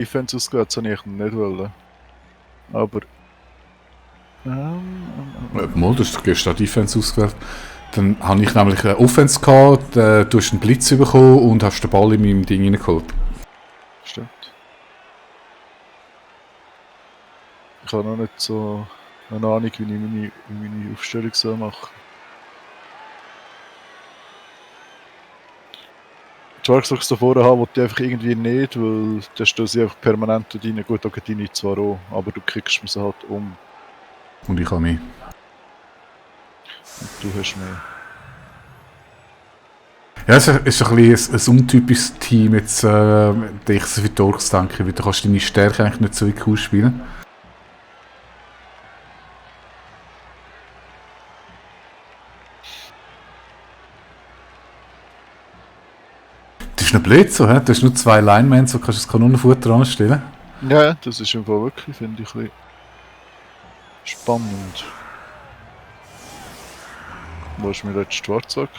Defense ausgewählt, das wollte ich nicht wollen. Aber... Mal, du hast gestern Defense ausgewählt. Dann habe ich nämlich eine Offense gehabt, du hast einen Blitz bekommen und hast den Ball in meinem Ding reingeholt. Stimmt. Ich habe noch nicht so eine Ahnung, wie ich meine Aufstellung so mache. Die Dark Souls da vorne haben, wollte ich einfach irgendwie nicht, weil da stehen sie einfach permanent dort rein. Gut, da geht deine zwar auch, aber du kriegst mir sie halt um. Und ich habe mich. Und du hast mehr. Ja, es ist ein bisschen ein untypisches Team, jetzt, wenn ich so für Dorks denke, weil du kannst deine Stärke eigentlich nicht so wirklich ausspielen. Das ist nicht blöd so, he? Du hast nur 2 Linemen, so kannst du das Kanonenfutter anstellen. Ja, das ist im Fall wirklich, finde ich, ein bisschen spannend. Wo ist mein letzter Schwarzsack?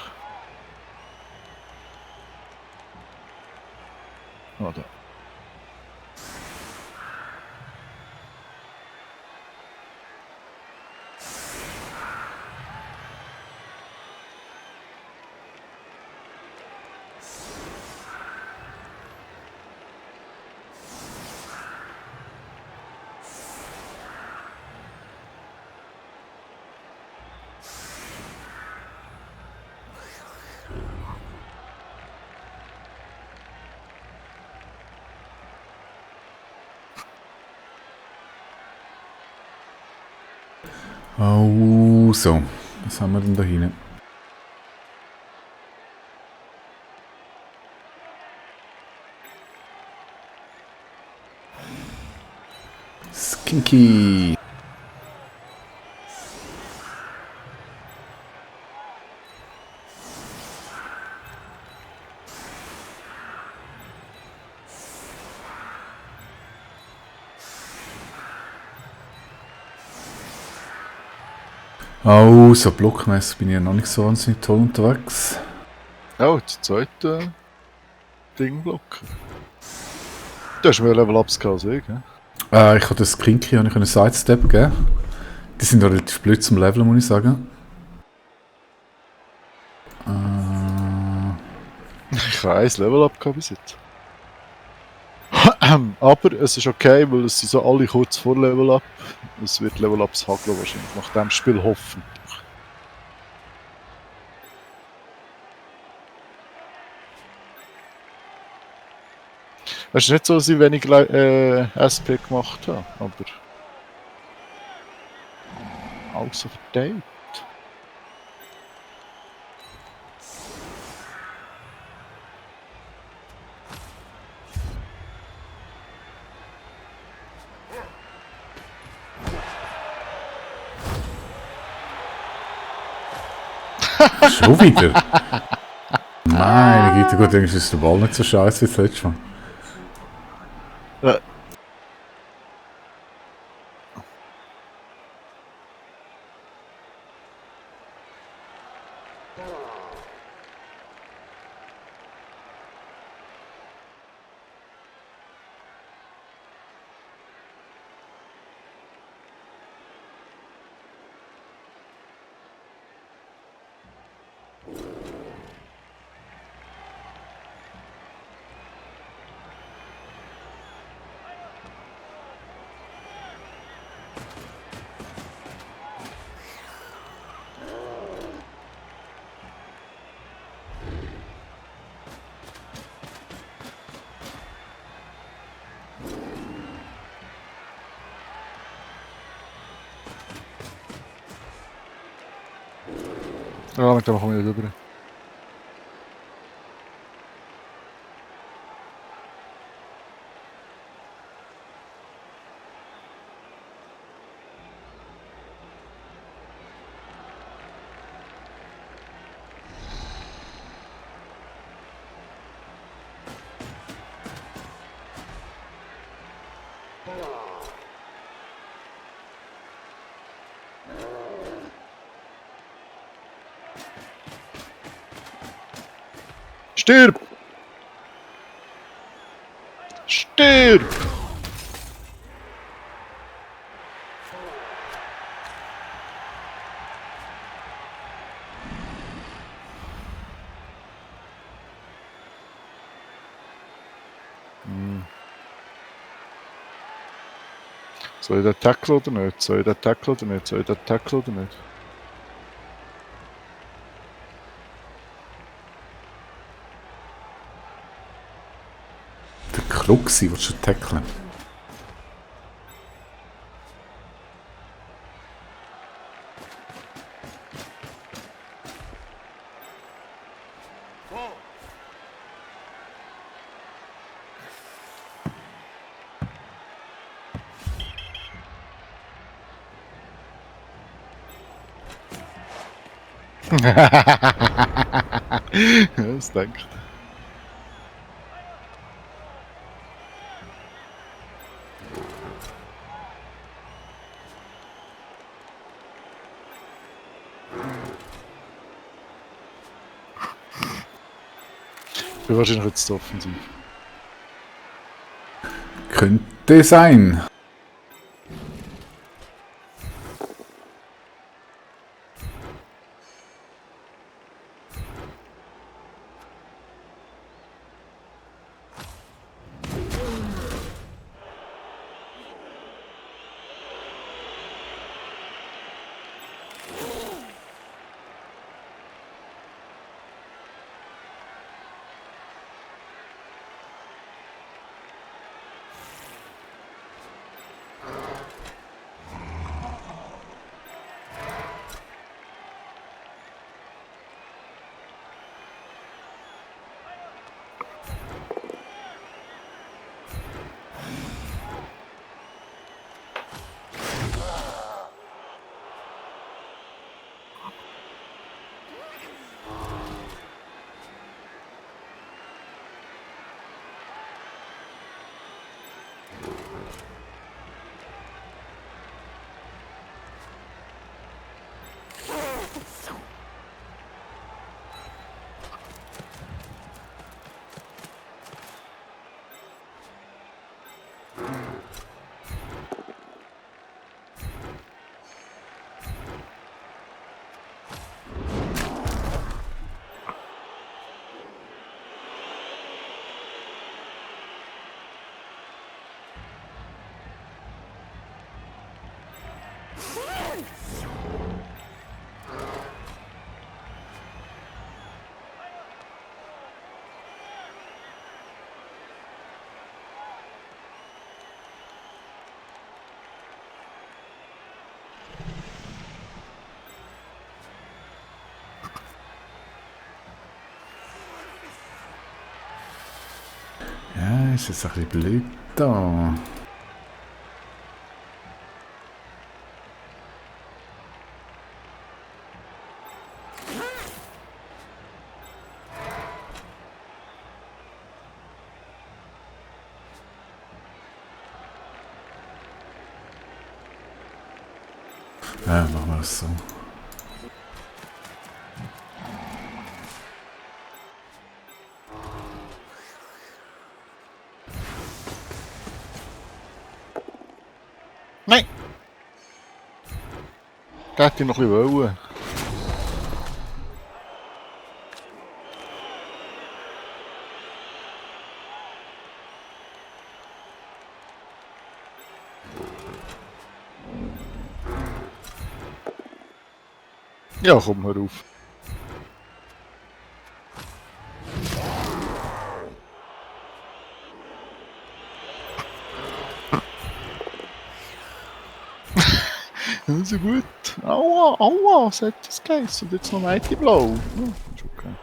Ah, da. Oh, so. Was haben wir denn da hinten? Skinky. Oh, so blockmäßig bin ich ja noch nicht so wahnsinnig toll unterwegs. Oh, das zweite Dingblock. Du hast mir Level-Ups gehabt, sehe ich, gell? Ich habe das Kinky und ich einen Sidestep gegeben. Die sind relativ blöd zum Leveln, muss ich sagen. Ich habe 1 Level-Up gehabt bis jetzt. Aber es ist okay, weil es sind so alle kurz vor Level-Up. Es wird Level-Ups hageln wahrscheinlich, nach dem Spiel hoffentlich. Es ist nicht so, dass ich wenig SP gemacht habe, aber... Alles so verteilt. Schon wieder? Meine Güte, gut, irgendwie ist der Ball nicht so scheiße wie das letzte Mal. Ja. Ja, mit dem komme ich nicht rüber. Stirb! Stirb! Soll ich den tackle oder nicht? Soll ich den tackle oder nicht? Soll ich den tackle oder nicht? Der Kluxi, willst du tackeln? Das denkt. Ich bin wahrscheinlich jetzt zu offensiv. Könnte sein. Ja, ist jetzt ein bisschen blöd da. Ja, machen wir das so. Nein! Der hätte ich noch ein bisschen wollen. Ja, komm, hör auf. Das ist ja gut. Aua, aua, was hat das geheißen? Und jetzt noch Mighty Blow. Ja, ist okay.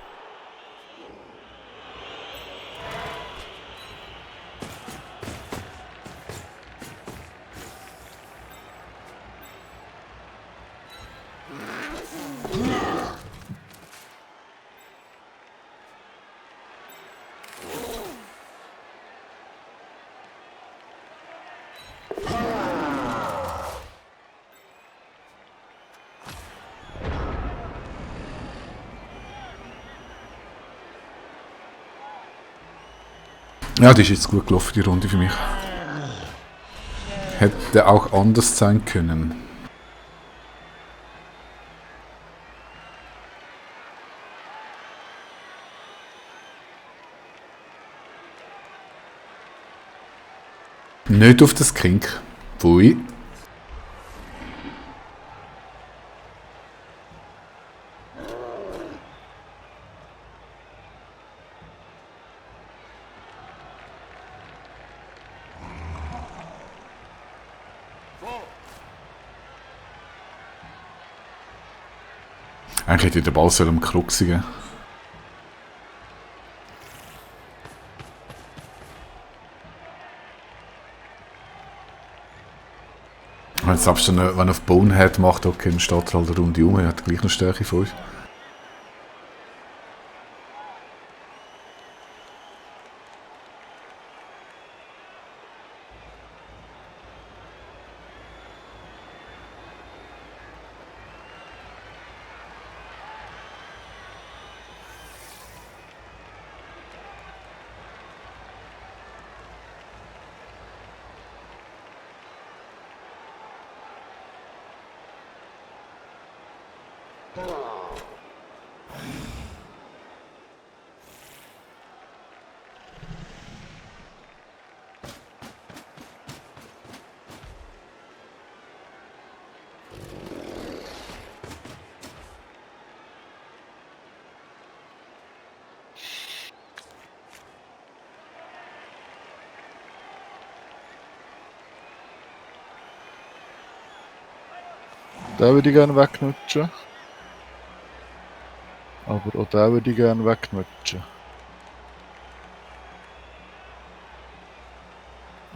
Ja, das ist jetzt gut gelaufen, die Runde für mich. Hätte auch anders sein können. Nicht auf das Kink. Pfui. Eigentlich hätte ich den Ball am Krux geben. Wenn es selbst wenn er auf Bonehead macht, okay, dann steht er halt eine Runde um, er hat gleich noch Stärke 5. Den würde ich gerne wegnutschen. Aber auch den würde ich gerne wegnutschen.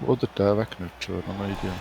Oder den wegnutschen, wäre noch eine Idee.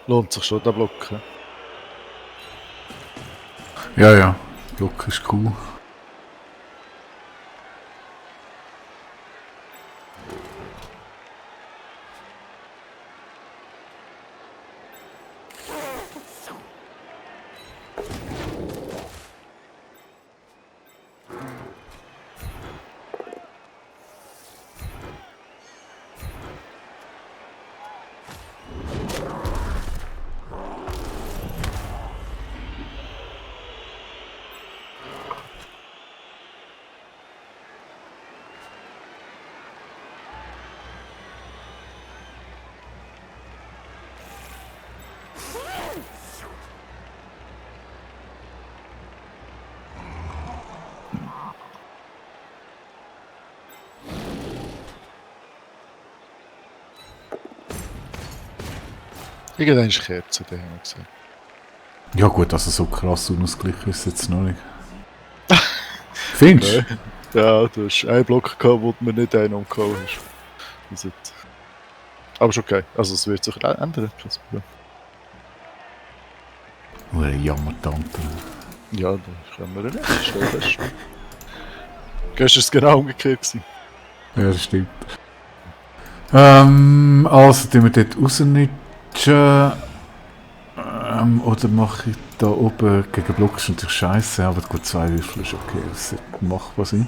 Lohnt sich schon, der Block. Ja, ja. Block ist cool. Irgendwann ist Kerze, den haben wir gesagt. Ja gut, also so krass unausgeglichen ist es jetzt noch nicht. Findest du? Okay. Ja, du hast einen Block gehabt, wo du mir nicht einen umgehauen hast. Das ist- Aber ist okay. Also es wird sich ändern, kein Problem. Oh, eine Jammertante. Ja, da können wir nicht. Stell fest. Gestern war es genau umgekehrt gewesen. Ja, das stimmt. Also, tun wir dort rausnitschen. Oder mache ich da oben gegen Block? Das ist natürlich scheiße, aber gut, 2 Würfel ist okay. Das sollte machbar sein.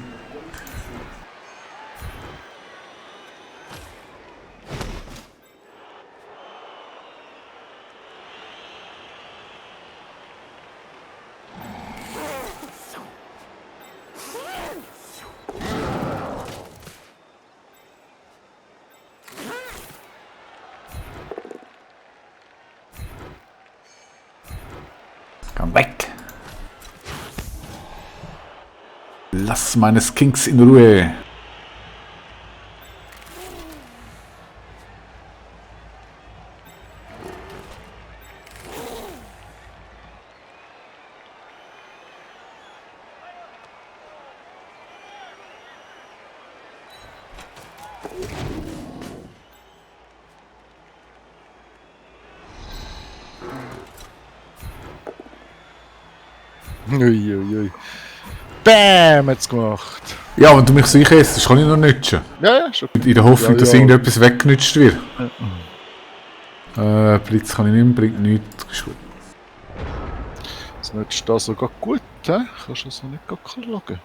Komm weg! Lass meine Skinks in Ruhe! Uiuiui. Bam, hat's gemacht. Ja, wenn du mich sicher isst, das kann ich noch nützen. Ja, ja, schon. In der Hoffnung, Ja, dass ja. irgendetwas weggenützt wird. Blitz kann ich nicht mehr, bringt nichts. Ist gut. Das nützt da sogar gut, hä? Kannst du das noch nicht schauen?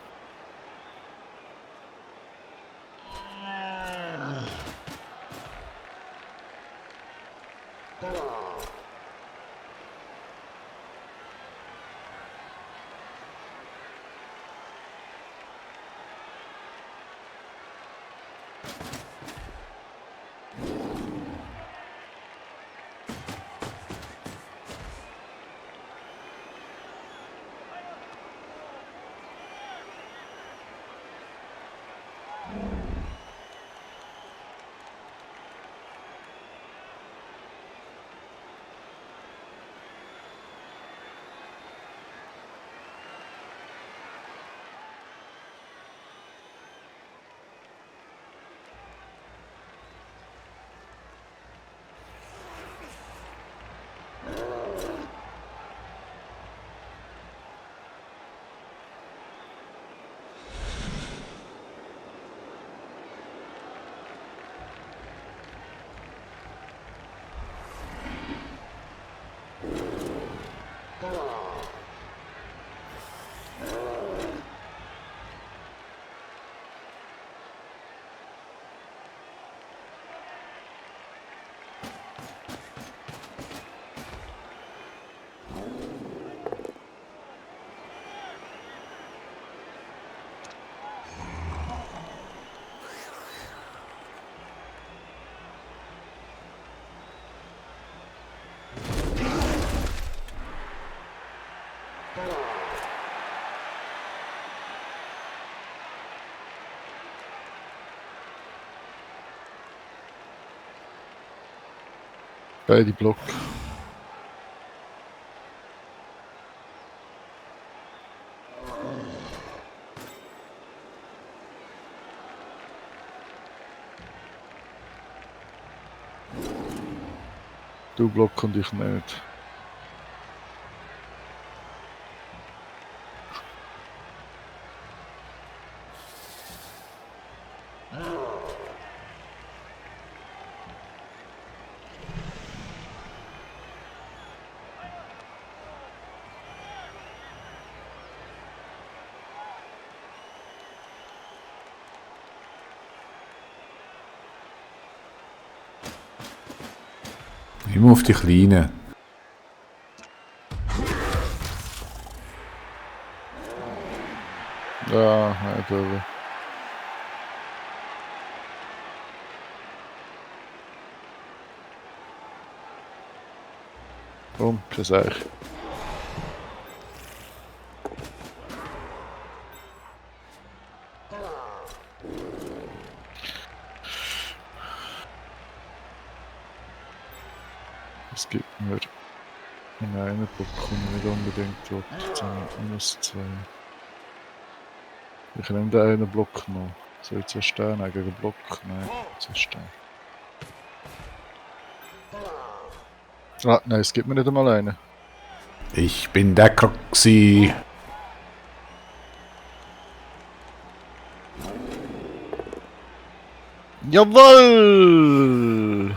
Beide Block. Du Block und ich nicht. Immer auf die Kleinen. Ja, nicht aber. Komm, das eigentlich. Das gibt mir in einen Block, den ich nicht unbedingt will. Jetzt haben wir -2. Ich nehme den einen Block noch. Soll ich zuerst den nehmen gegen Block? Nein, zuerst den. Ah, nein, es gibt mir nicht einmal einen. Ich bin der Croxy. Jawoll!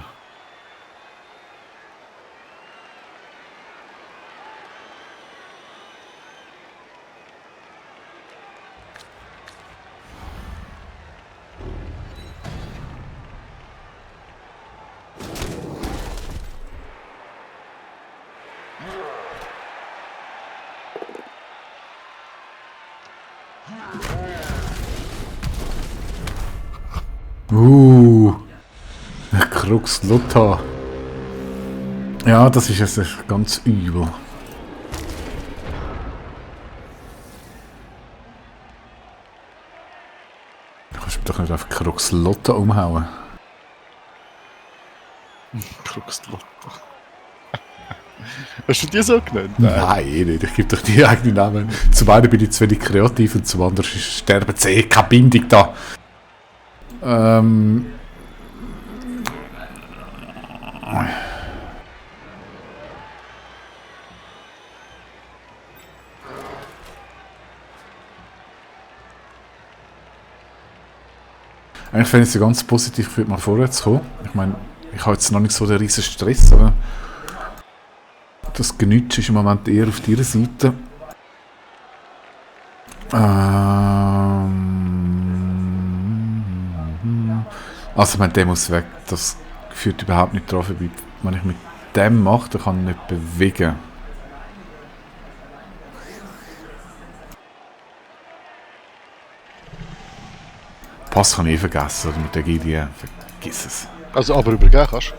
Krux Lothar. Ja, das ist jetzt ganz übel. Du kannst mich doch nicht auf Krux Lothar umhauen. Kruxlotter. Hast du die so genannt? Nein, nicht. Ich gebe doch die eigenen Namen. Zum einen bin ich zu wenig kreativ und zum anderen ist sterben sie keine Bindung da. Eigentlich fände ich es ganz positiv, für mal vorwärts zu kommen. Ich meine, ich habe jetzt noch nicht so den riesen Stress, aber das Genütsch ist im Moment eher auf deiner Seite. Also ich meine, der muss weg. Das führt überhaupt nicht drauf vorbei. Wenn ich mit dem mache, dann kann ich nicht bewegen. Pass kann ich vergessen, oder mit der GD. Vergiss es. Also, aber übergeben kannst du.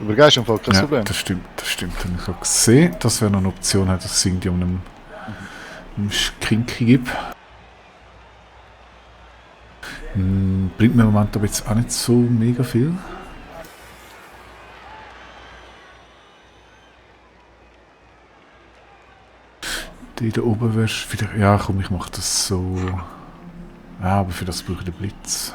Übergeben ist im Fall kein Ja, Problem. das stimmt. Ich habe gesehen, dass wir noch eine Option haben, dass es irgendwie um einen Skinky gibt. Bringt mir im Moment aber jetzt auch nicht so mega viel. Die da oben wärst wieder. Ja, komm, ich mache das so. Ja, aber für das brauche ich den Blitz.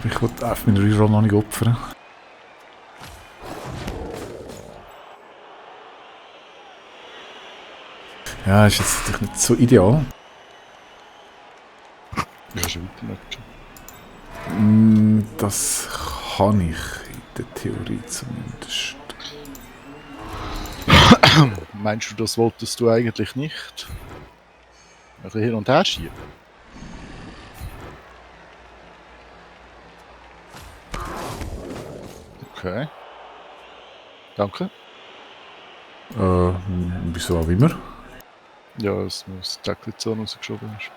Ich wollte einfach meinen Reroll noch nicht opfern. Ja, ist jetzt natürlich nicht so ideal. Ja, schon weitermatchen. Das kann ich in der Theorie zumindest. Meinst du, das wolltest du eigentlich nicht? Ein bisschen hin und her schieben? Okay. Danke. Wieso auch immer? Ja, dass du das Deckelzone rausgeschoben hast.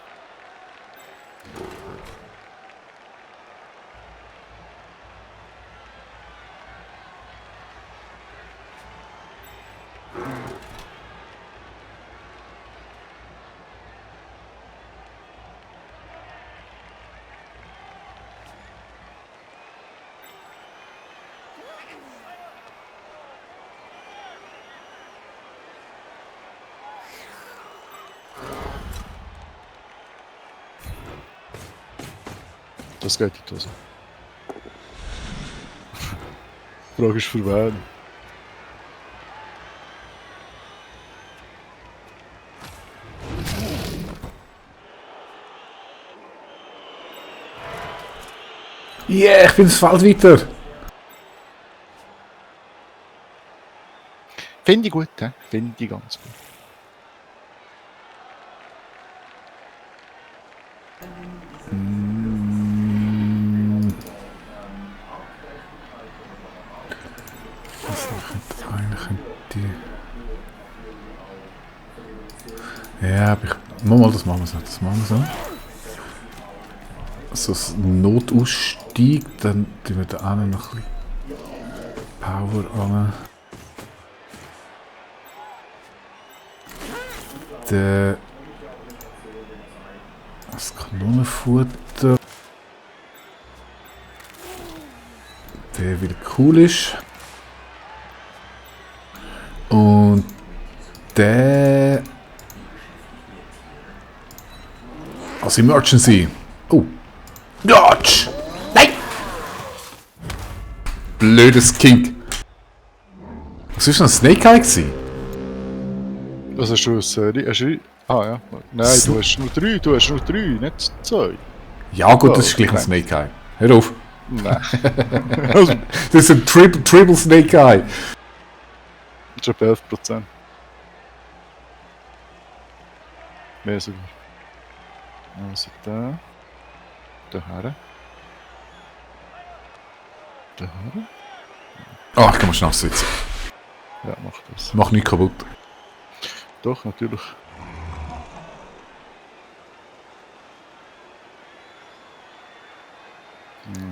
Das geht nicht so. Die Frage ist für wen? Yeah, ich bin das Feld weiter! Finde ich gut, hä? Finde ich ganz gut. Ja, aber mal, das machen wir so. Das machen wir so. So ein Notausstieg, dann tun wir da auch noch ein bisschen Power an. Das Kanonenfutter. Der wieder cool ist. Und der als Emergency. Oh. Dodge! Nein! Blödes Kink. Was ist denn ein Snake Eye gewesen? Was hast du? Ah ja. Nein, du hast nur 3, nicht 2. Ja gut, Oh, das ist gleich ein nein. Snake Eye. Hör auf. Nein. Das ist ein Triple Snake Eye. Schon bei 11%. Mehr sogar. Also da. Daher. Daher. Ah, ich kann mal schnell sitzen. Ja, mach das. Mach nicht kaputt. Doch, natürlich.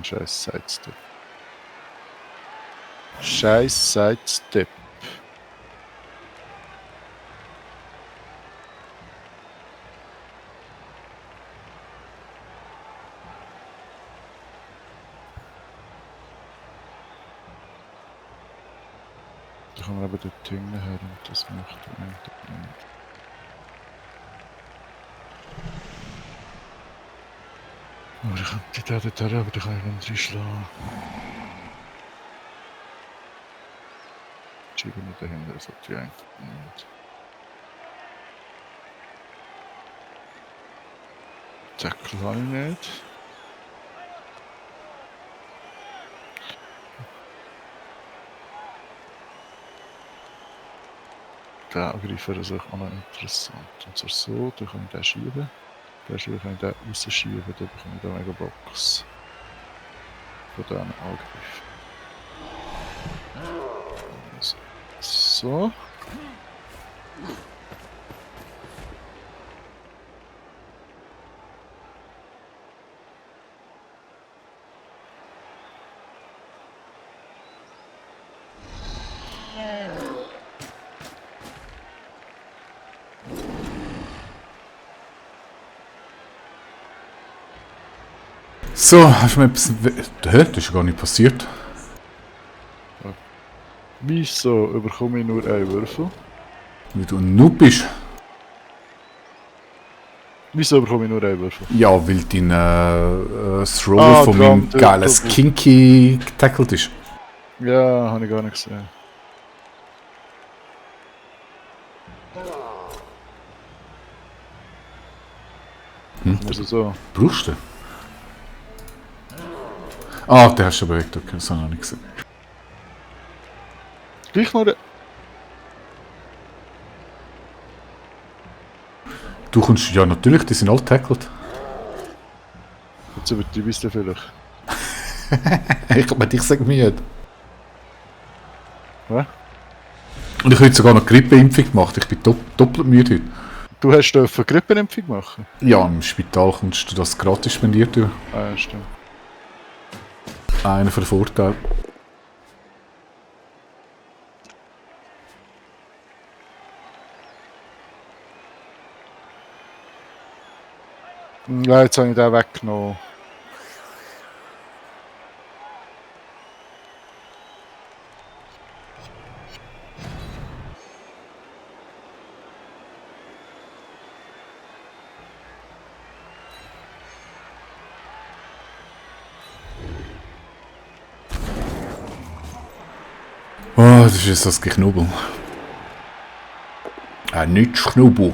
Scheiß Sidestep. Scheiß Sidestep. Da kann man aber dort hinten her und das macht er nicht. Aber ich könnte da dort her, aber da kann ich nicht reinschlagen. Schiebe nicht dahinter, das hat die eigentlich nicht. Tackle habe ich nicht. Der Angreifer ist auch noch interessant. Und zwar so, da kann ich den schieben. Den schieben kann ich den rausschieben, dann bekomme ich da mega Box. Von diesen Angriff. Also, so. So, hast du mir etwas... Hä? Das ist gar nicht passiert. Wieso bekomme ich nur einen Würfel? Wie du ein Noob bist. Wieso bekomme ich nur einen Würfel? Ja, weil dein Throw von meinem geilen Skinky getackelt ist. Ja, habe ich gar nicht gesehen. Also so. Brauchst du? Ah, der hast du bewegt, okay, das habe ich noch nicht gesehen. Gleich noch der. Du kommst, ja natürlich, die sind alle tackled. Jetzt übertreibst du vielleicht. Ich sage müde. Was? Und ich habe heute sogar noch Grippeimpfung gemacht, ich bin doppelt müde heute. Du hast eine Grippenimpfung machen? Ja, im Spital kommst du das gratis spendiert durch. Ah, ja, stimmt. Einer von den Vorteilen. Ja, jetzt habe ich den weggenommen. Oh, das ist jetzt das Geknubbel. Nicht Schnubbel.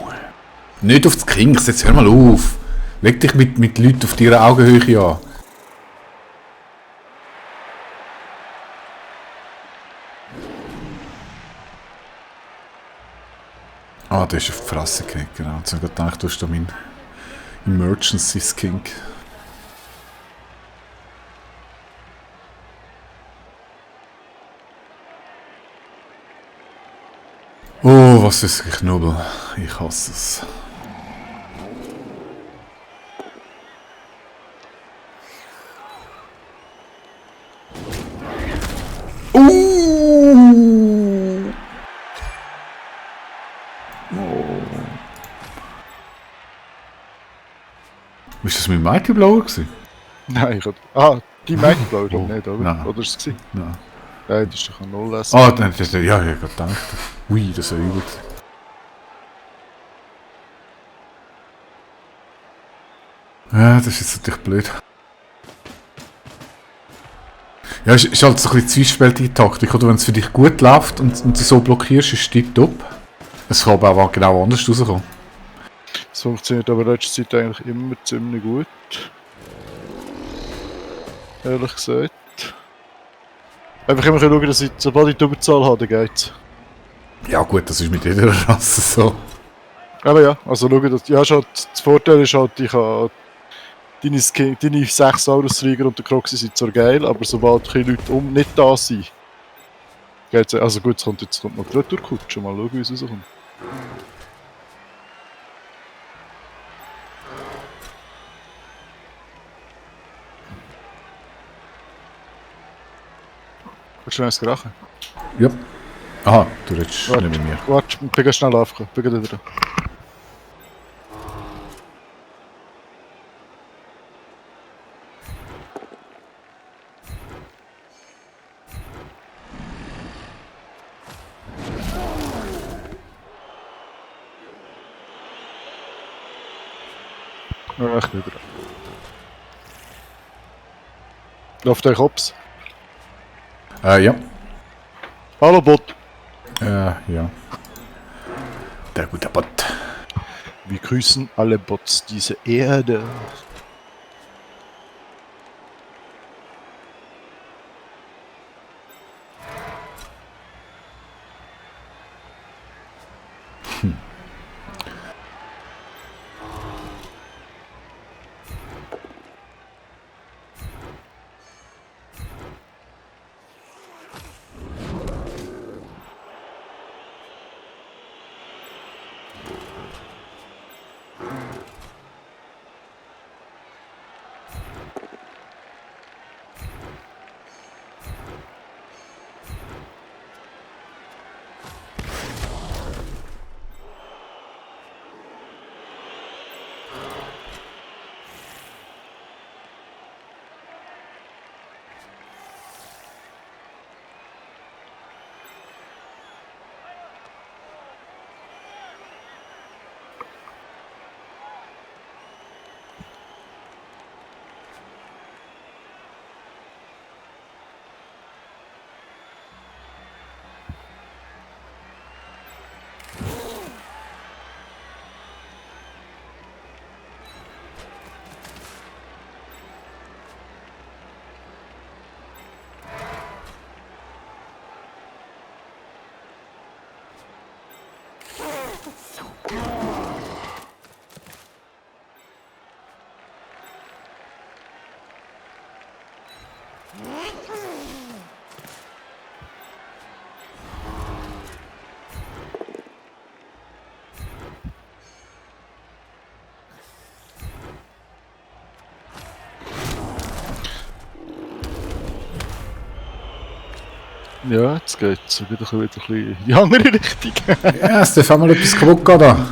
Nicht aufs Kings, jetzt hör mal auf. Leg dich mit Leuten auf deiner Augenhöhe an. Ah, der ist auf die Fresse gekriegt, genau. Jetzt habe ich gedacht, du hast da meinen Emergency Skink. Oh, was ist ein Knubbel. Ich hasse es. Ist das mit Mighty Blower gewesen? Nein, ich hab... Ah, die Mighty Blow, Oh, nicht, oder? nein. Oder ist es gewesen? Nein. Nein, das ist doch ein Null-S. Ah, dann, ja, ich habe gerade gedacht. Ui, das ist ja übel. Ja, das ist jetzt natürlich blöd. Ja, ist halt so ein bisschen zwiespältige Taktik, oder? Wenn es für dich gut läuft und du so blockierst, ist es tipptopp. Es kann aber auch genau anders rauskommen. Es funktioniert aber in letzter Zeit eigentlich immer ziemlich gut. Ehrlich gesagt. Einfach immer schauen, dass ich, sobald ich die Überzahl habe, dann geht's. Ja gut, das ist mit jeder Rasse so. Aber ja, also schauen, dass... Ja, schon, das Vorteil ist halt, ich habe... Deine 6 Saurus-Trigger und der Croxy sind zwar geil, aber sobald die Leute nicht da sind, geht's... Also gut, jetzt kommt noch die Retourkutsche. Mal schauen, wie es rauskommt. Willst du noch eins krachen? Ja. Aha, du redest Warte, nicht mit mir. warte, ich bin ganz schnell aufgekommen. Ich bin gleich da. Ja, ich bin dran. Läuft euch Ops? Ja. Hallo Bot! Ja. Der gute Bot. Wir grüßen alle Bots dieser Erde. Ja, jetzt geht's wieder ein bisschen in die andere Richtung. Ja, es darf auch mal etwas kaputt gehen da.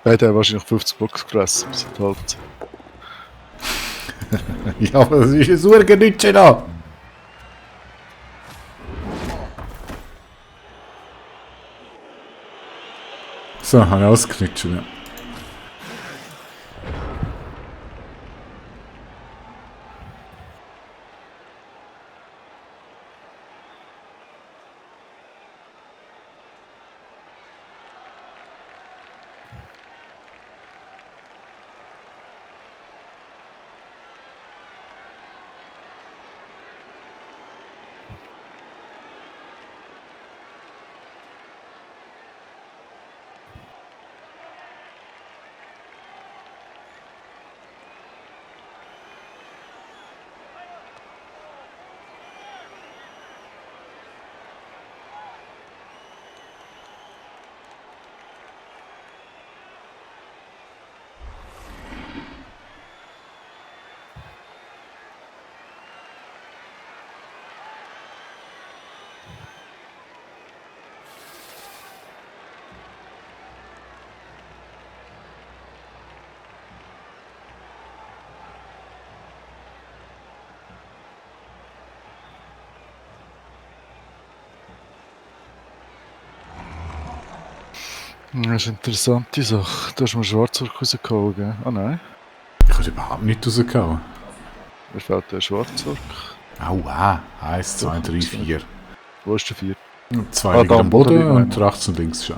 Der hat wahrscheinlich 50 Blocks gefressen bis zur Halbzeit. Ja, aber das ist ein Surgenütsche da. So, habe ich ausgeknutscht, ja. Das ist eine interessante Sache. Da hast du mir Schwarzork rausgehauen, gell? Ah nein, Ich habe überhaupt nicht rausgehauen. mir fehlt der Schwarzork. Aua. 1, 2, Doch, 3, zwei. 4. Wo ist der vierte? 2 Ah, liegen da am am Boden Boden liegt noch und einer. rechts und links schon.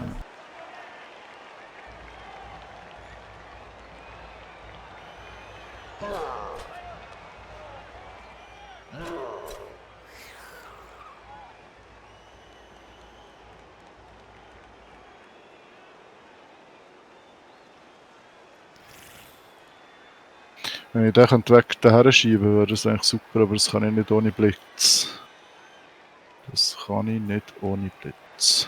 Wenn ich den weg daher schieben wäre das eigentlich super, aber das kann ich nicht ohne Blitz. Das kann ich nicht ohne Blitz.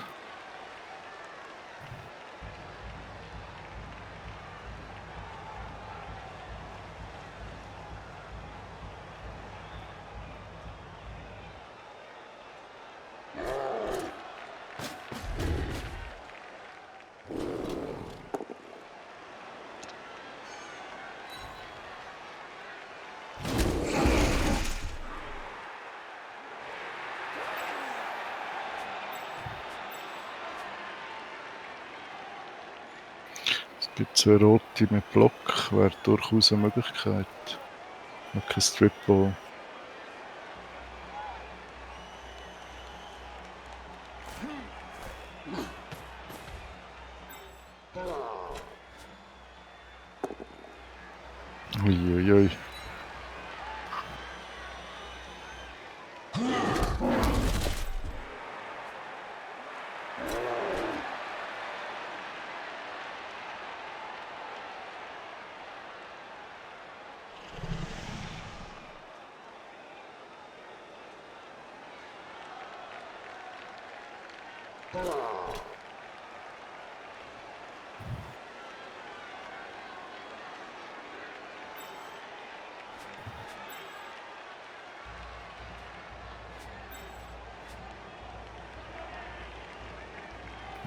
Es gibt 2 rote mit Block, wäre durchaus eine Möglichkeit. Und kein Stripball. Uiuiui.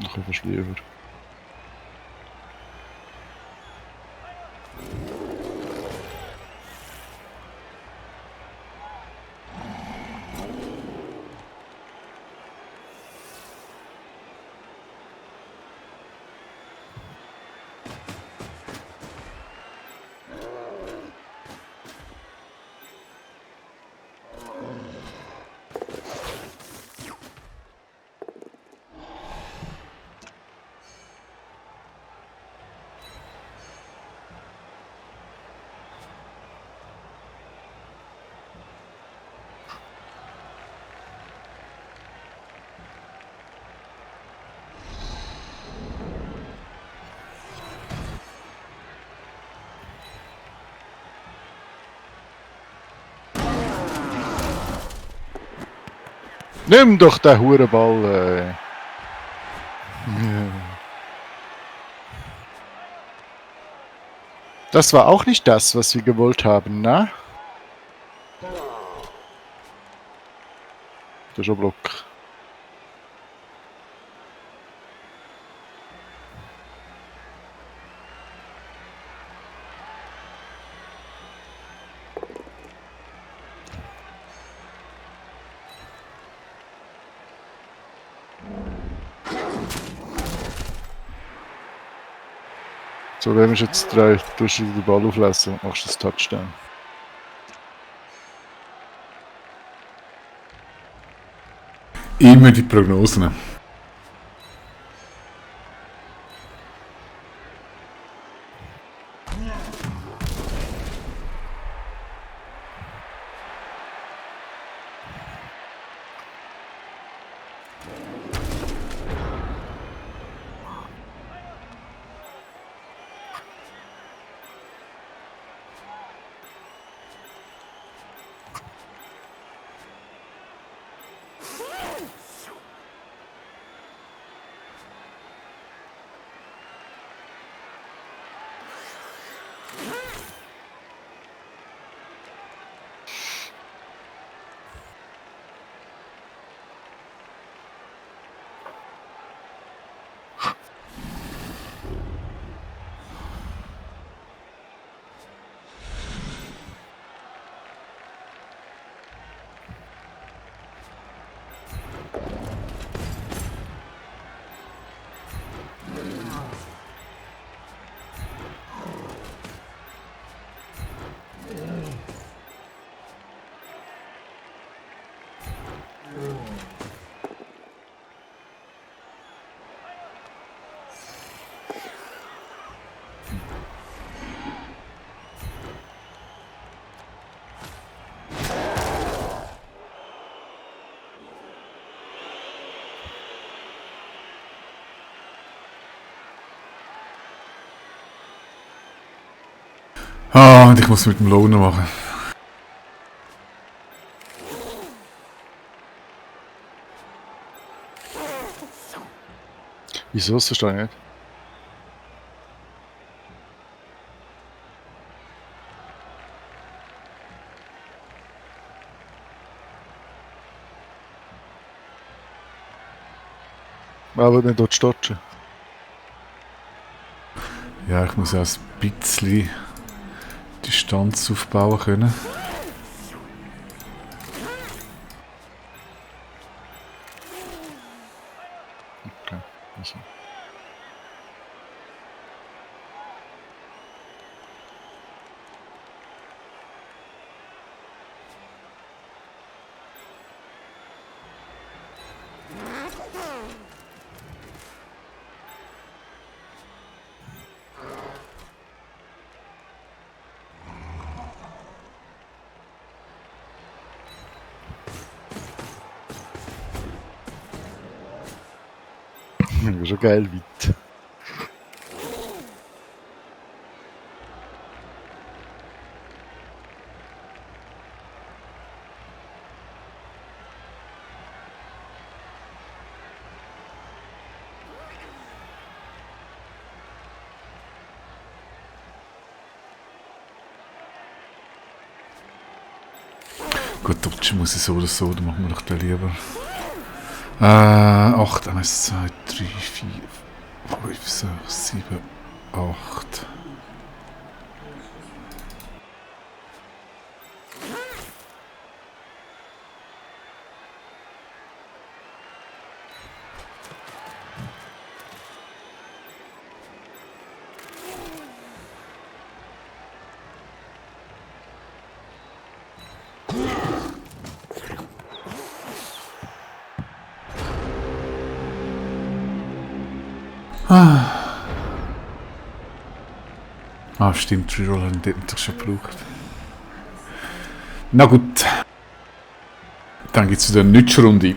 Noch etwas lieber. Nimm doch den Hurenball! Das war auch nicht das, was wir gewollt haben, ne? Das ist ein Block. So, wenn wir jetzt 3, tust du den Ball auflassen und machst das Touchdown. Immer die Prognosen. Ah, und ich muss mit dem Lohner machen. Wieso? Das verstehe ich nicht. Aber nicht dort stotschen. Ja, ich muss auch ein bisschen Distanz aufbauen können. Okay. Also. Schon geil weit. Gut, Dutschen muss ich so oder so, dann machen wir doch den lieber. 8, 1, 2, 3, 4, 5, 6, 7, 8. Ah, stimmt, Reroll haben wir doch schon gebraucht. Na gut. Dann gibt es wieder eine Nütschrunde.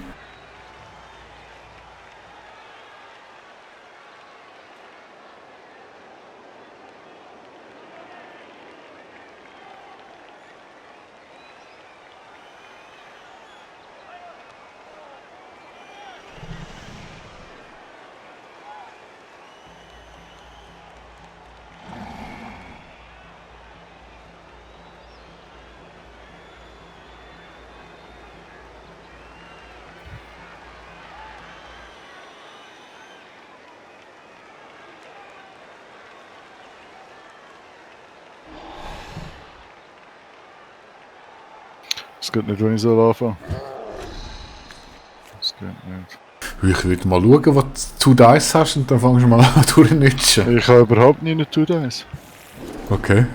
Das geht nicht, wenn ich so anfange. Das geht nicht. Ich würde mal schauen, was du da hast und dann fangst du mal an durchnutschen. Ich habe überhaupt nie eine To-Dice. Okay.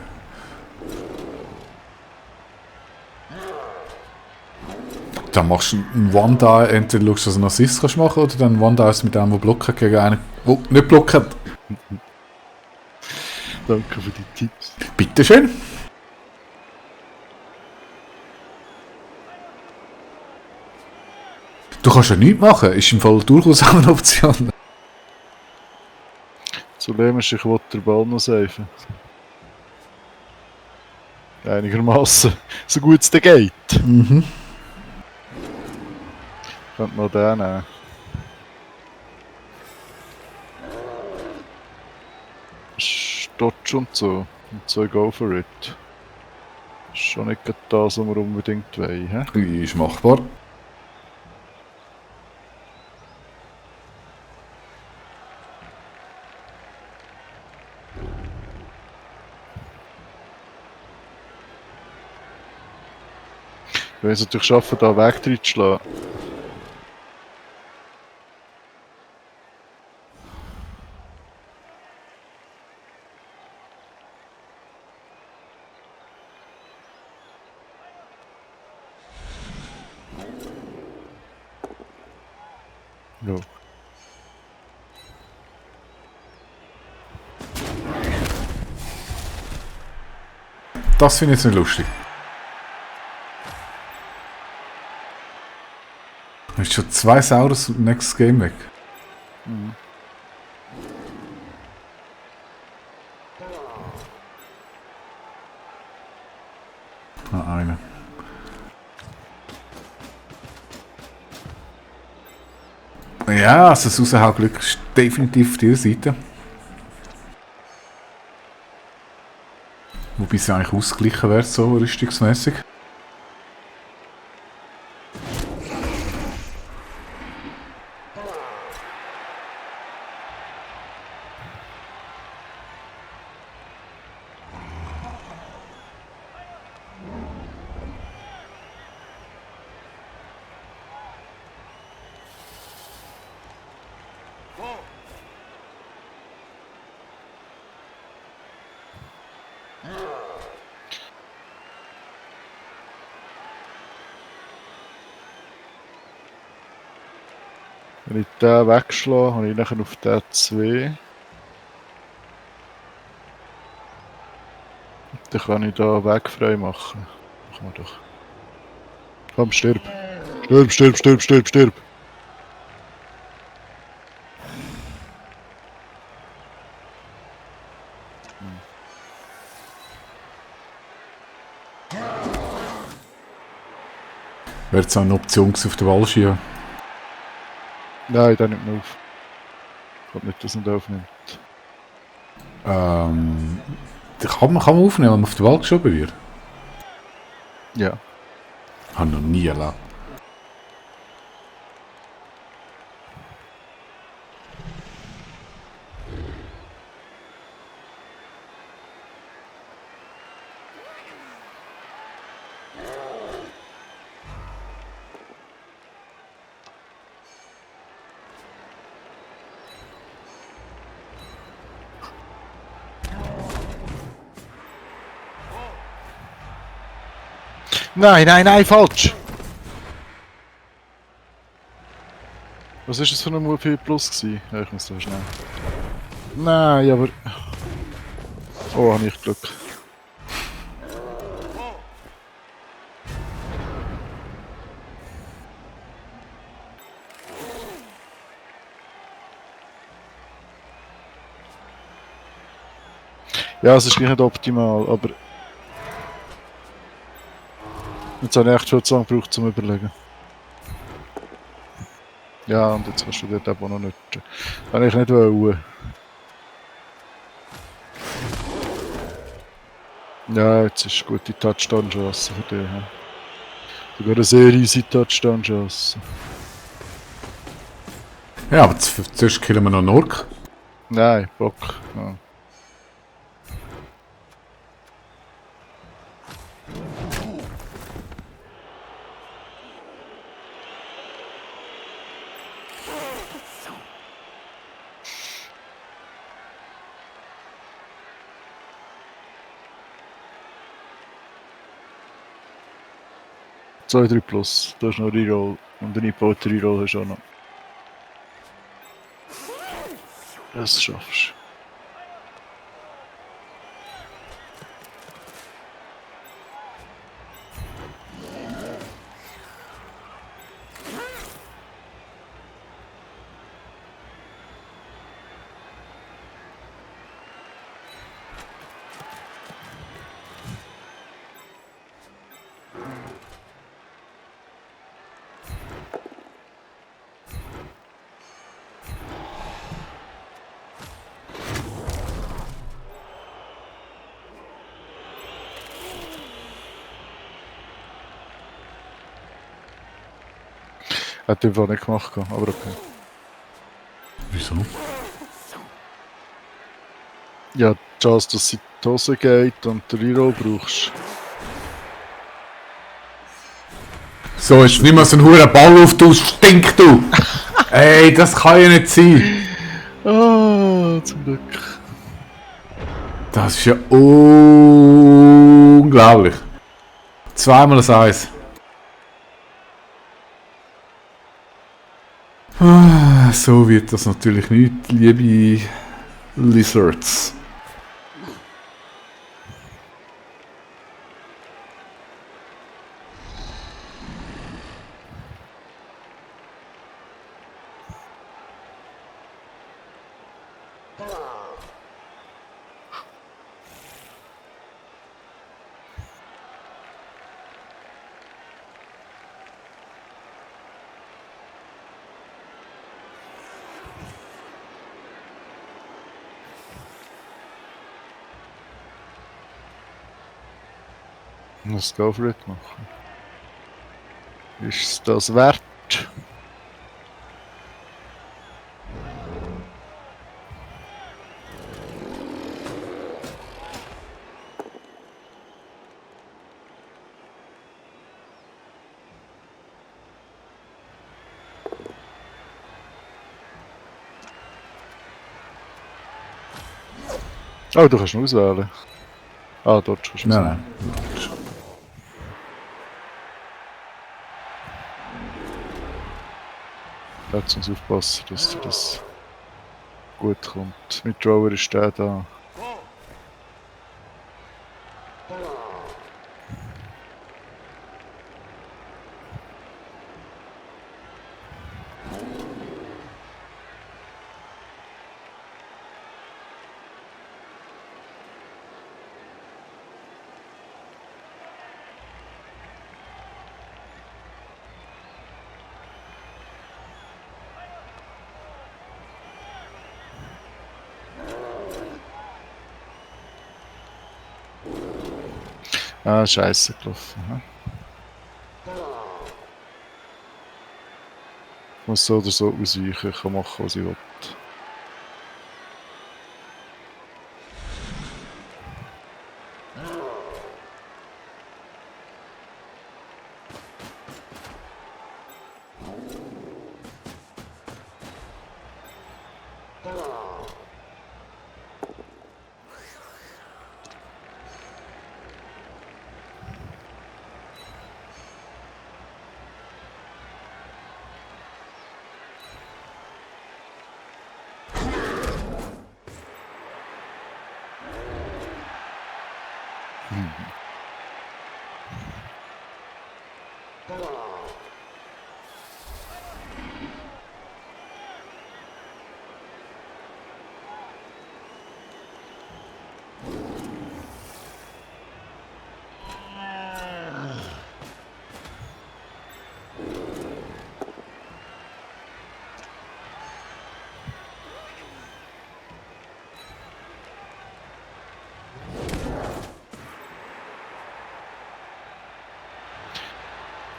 Dann machst du einen One-Die, entweder schaust du, dass du einen Assist kannst machen oder dann One-Dice mit einem, der blocken gegen einen, der nicht blockt. Danke für die Tipps. Bitteschön. Du kannst ja nichts machen, ist im Fall durchaus auch eine Option. So lähmisch, ich wollte den Ball noch safen. Einigermaßen. So gut es dir geht. Mhm. Ich könnte noch den nehmen. Stotsch und so. Und so go for it. Ist schon nicht gerade das, was wir unbedingt wollen. He? Ist machbar. Wenn ich es natürlich schaffe, da Weg drin zu schlagen. Ja. Das finde ich jetzt nicht lustig. Du hast schon 2 Saurus und nächstes Game weg. Mhm. Ah, eine. Ja, also das Raushauen-Glück ist definitiv auf dieser Seite. Wobei sie eigentlich ausgeglichen wird, so rüstungsmäßig. Wenn ich den wegschlage, habe ich nachher auf den 2. Dann kann ich da Weg frei machen. Machen wir doch. Komm, stirb. Stirb, stirb, stirb, stirb, stirb. Wäre jetzt auch eine Option gewesen auf der Walschia. Nein, der nimmt mehr auf. Ich glaube nicht, dass er den aufnimmt. Kann man aufnehmen, wenn man auf der Wald geschoben wird? Ja. Habe ich noch nie erlebt. Nein, nein, nein, falsch! Was ist das für ein Move Plus gewesen? Ja, ich muss da schnell. Nein, aber... Oh, habe ich Glück. Ja, es ist gleich nicht optimal, aber... Jetzt habe ich echt schon zu lange gebraucht zum Überlegen. Ja, und jetzt kannst du dort eben auch noch nutzen. Kann ich nicht wollen. Ja, jetzt ist eine gute Touchdown-Chance für dich. Ja. Sogar eine sehr easy Touchdown-Chance. Ja, aber zuerst killen wir noch einen Ork. Nein, Bock. Ja. Zwei, 3 plus. Du hast noch Reroll. Und eine eingebaute Reroll hast du auch noch. Das schaffst du. Hat einfach nicht gemacht, aber okay. Wieso? Ja, die Chance, dass sie in die Hose geht und den Reroll brauchst. So, jetzt nimm mal so einen hohen Ball auf, du Stink, du! Ey, das kann ja nicht sein! Ah, zum Glück. Das ist ja unglaublich. Zweimal das Eis. So wird das natürlich nicht, liebe Lizards. Was go for it machen? Ist es das wert? Oh, du kannst ihn auswählen. Ah, dort kannst du Nein, auswählen. nein. Jetzt muss aufpassen, dass dir das gut kommt. Mit Drawer ist der da. Ah, scheiße gelaufen. Hm? Ich muss so oder so ausweichen, ich kann machen, was ich will.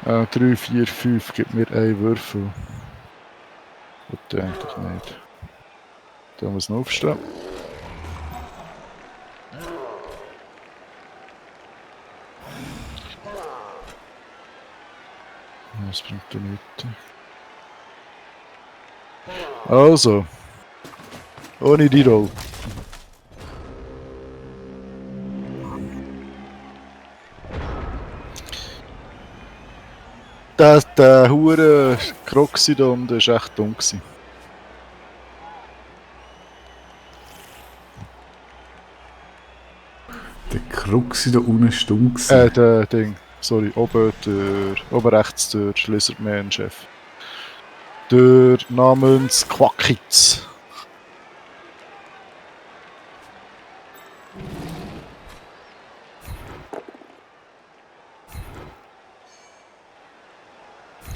Ah, 3, 4, 5 gibt mir einen Würfel. Das eigentlich nicht. Da muss noch aufstehen. Das bringt er nicht. Also. Ohne die Roll. Der hure Croxidon, der ist echt dumm gewesen. Der Krux da unten ist dumm gewesen. Der Ding. Sorry, oben rechts der Lizardman-Chef. Der namens Quackitz.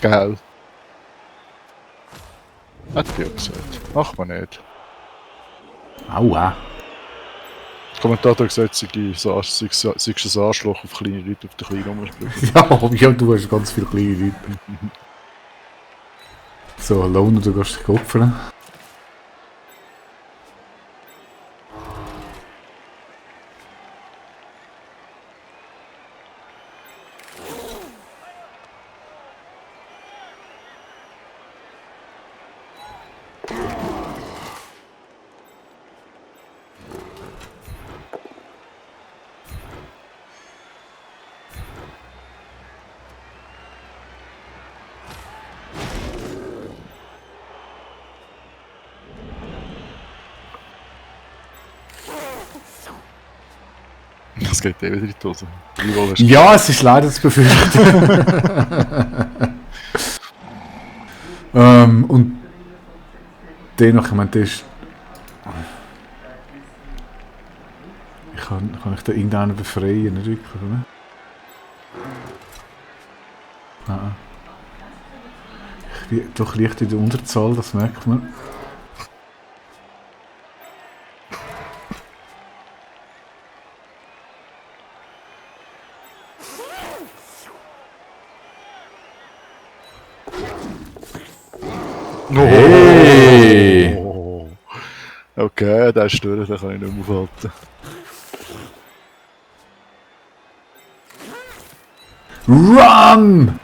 Geil. Hat die ja gesagt. Macht man nicht. Aua. Der Kommentator hat gesagt, sei ein Arschloch auf kleine Leute auf der kleinen Nummerbrücke. Ja, du hast ganz viele kleine Leute. So, Lone, du gehst dich opfern. es geht eh wieder in die Hose. Ja, es ist leider zu befürchten. Und dennoch, ich meine, das ist... Kann ich da irgendeinen befreien, nicht wirklich, oder? Nein. Ich bin doch leicht in der Unterzahl, das merkt man. Hey! Oh. Okay, der ist durch, den kann ich nicht mehr aufhalten. Run!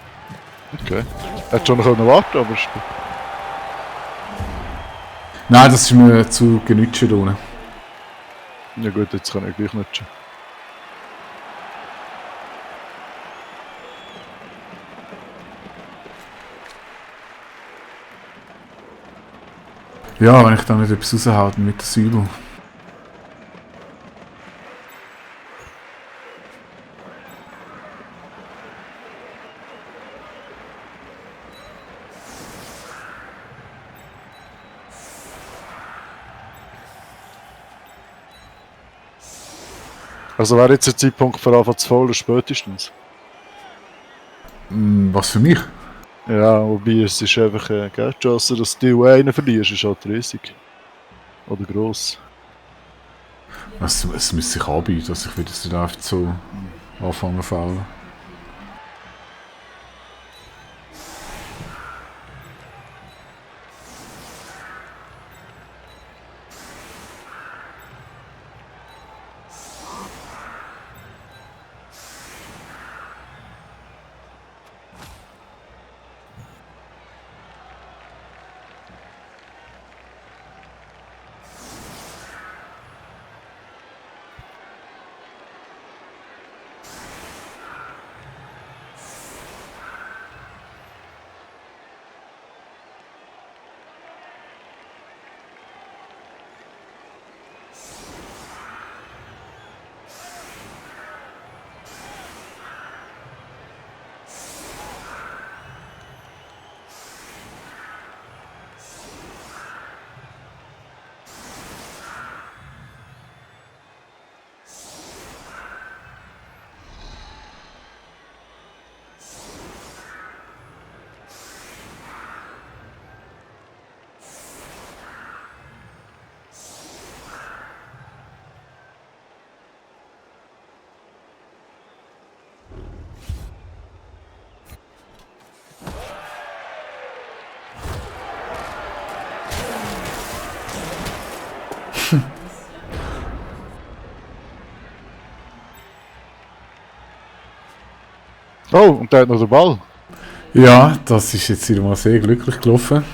Okay. Hätte schon noch warten können, aber ist gut. Nein, das ist mir zu genützt da unten. Ja gut, jetzt kann ich gleich nicht. Ja, wenn ich da nicht etwas raushaue mit der Säule. Also wäre jetzt der Zeitpunkt für Anfang zu voll, spätestens. Was für mich? Ja, wobei es ist einfach gell, die Chance, dass du einen verlierst, ist halt riesig. Oder gross. Es müsste sich anbieten, dass ich wieder nicht einfach so anfangen zu faulen. Oh, und der hat noch den Ball. Ja, das ist jetzt wieder mal sehr glücklich gelaufen.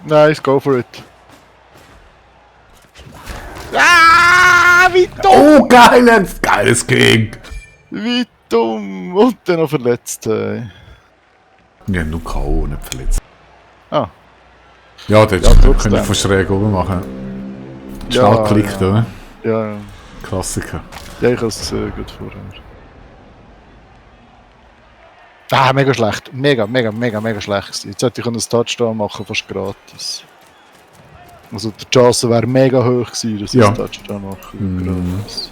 Nice, go for it. Ah, wie dumm! Oh, geiles Kick! Wie dumm! Und dann noch verletzt. Ja, nur K.O. nicht verletzt. Ah, Ja, der Ja, hätte trotzdem. von schräg oben machen. Ja, Schnell geklickt, ja. oder? ja. Klassiker. Ja, ich habe es gut vorher. Ah, mega schlecht. Mega schlecht gewesen. Jetzt hätte ich einen Touchdown machen, fast gratis. Also die Chance wäre mega hoch gewesen, dass ich Ja. einen Touchdown mache. Mhm. Gratis.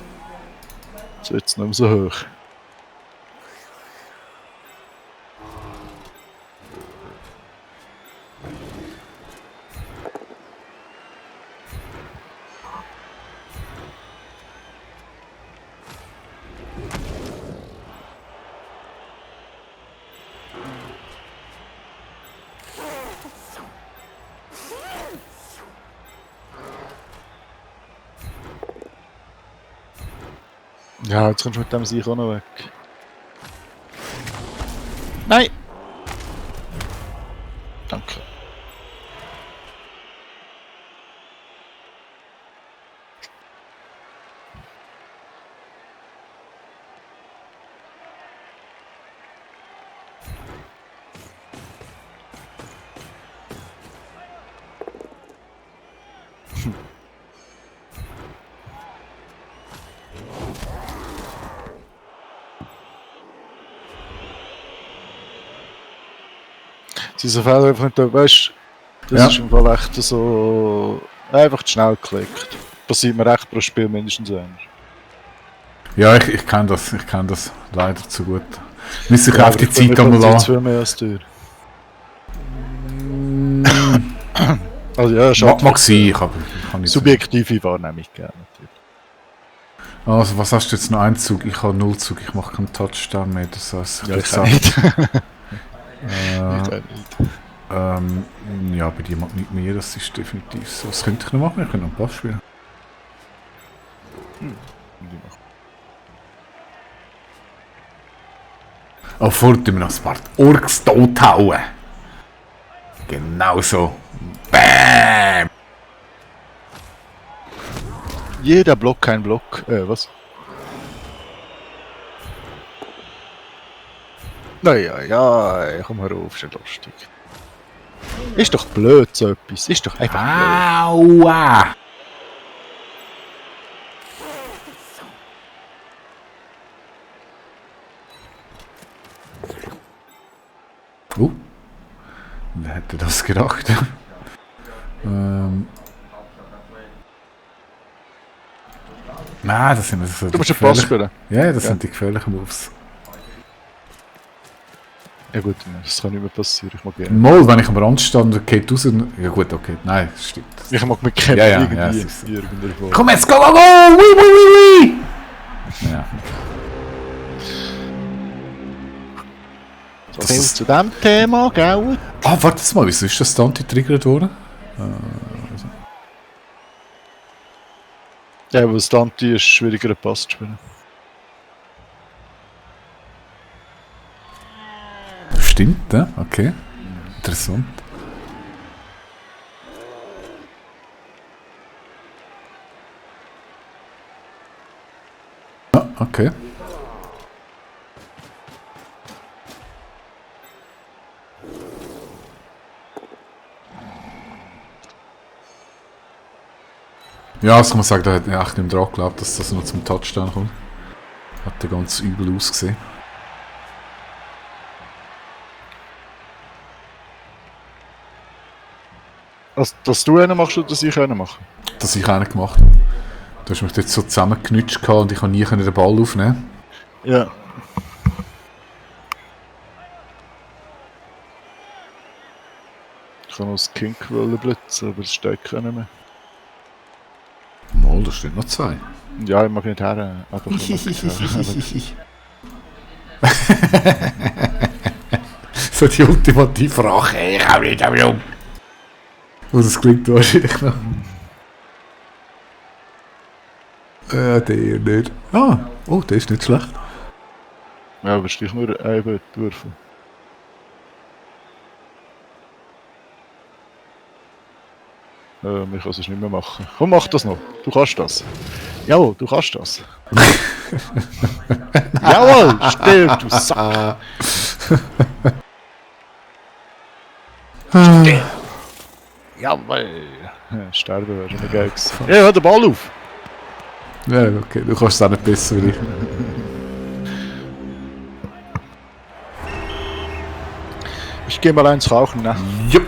Jetzt wird es nicht mehr so hoch. Ja, jetzt kommst du mit dem Sieg auch noch weg. Nein! Danke. Diese Fehler einfach nicht, weißt du, das Ja. ist im Fall echt so. Einfach zu schnell geklickt. Passiert mir echt pro Spiel mindestens einmal. Ja, ich kenne das leider zu gut. Müssen sich auf die Zeit einmal an. lassen. Viel mehr als dir. Also ja, schade. Mag sein, ich kann nicht. Subjektive Wahrnehmung gerne natürlich. Also, was hast du jetzt noch? Ein Zug? Ich habe 0 Zug, ich mache keinen Touchdown mehr. Das heisst, Ja, ich kann nicht. Ich äh, kann nicht. ja, bei dir mag nicht mehr, das ist definitiv so. Was könnte ich noch machen? Ich könnte noch einen Pass spielen. Oh, vorher tun wir noch ein paar Orks tot hauen. Genau so. Bäm! Jeder Block kein Block. Was? Naja, ja, komm herauf, ist ja lustig. Ist doch blöd so etwas. Ist doch einfach Aua! Wer hätte das gedacht? Nein, das sind so Du musst einen Pass spielen. Ja, das sind die gefährlichen Moves. Ja gut, das kann nicht mehr passieren. Ich mag gerne. Mal, wenn ich am Rand stand und geht raus. Ja gut, okay. Nein, das stimmt. Ich mag mit Kämpfen Ja, irgendwie. es ist so. Irgendwo. Komm jetzt, go, go, go! Wii, wii, wii, wii! Ja. So viel zu dem Thema, gell? Ah, warte mal, wieso ist das da anti-triggert worden? Ja, weil Stunty ist schwieriger, einen Pass zu spielen. Stimmt, ja? Okay. Interessant. Ah, okay. Ja, das kann man sagen, da hat er echt nicht dran geglaubt, dass das noch zum Touchdown kommt. Hat ja ganz übel ausgesehen. Also, dass du einen machst oder dass ich einen mache? Dass ich einen gemacht. Du hast mich jetzt so zusammengeknutscht und ich konnte nie den Ball aufnehmen. Ja. Ich kann noch das Kink blitzen, aber das steht keiner mehr. Mal, da stehen noch zwei. Ja, ich mag nicht her, aber ich mag nicht her. So die ultimative Rache, ich hau nicht damit um. Oh, das klingt wahrscheinlich noch. Der nicht. Ah, oh, der ist nicht schlecht. Ja, aber es ist gleich nur ein Würfel. Ich kann es nicht mehr machen. Komm, mach das noch. Du kannst das. Jawohl, du kannst das. Jawohl, stimmt, du Sack. Jawohl. Sterben wäre schon mal geil gewesen. Ja, hör den Ball auf. Ja, okay, du kannst es auch nicht besser wie ich. Ich geh mal eins rauchen, ne? Jupp.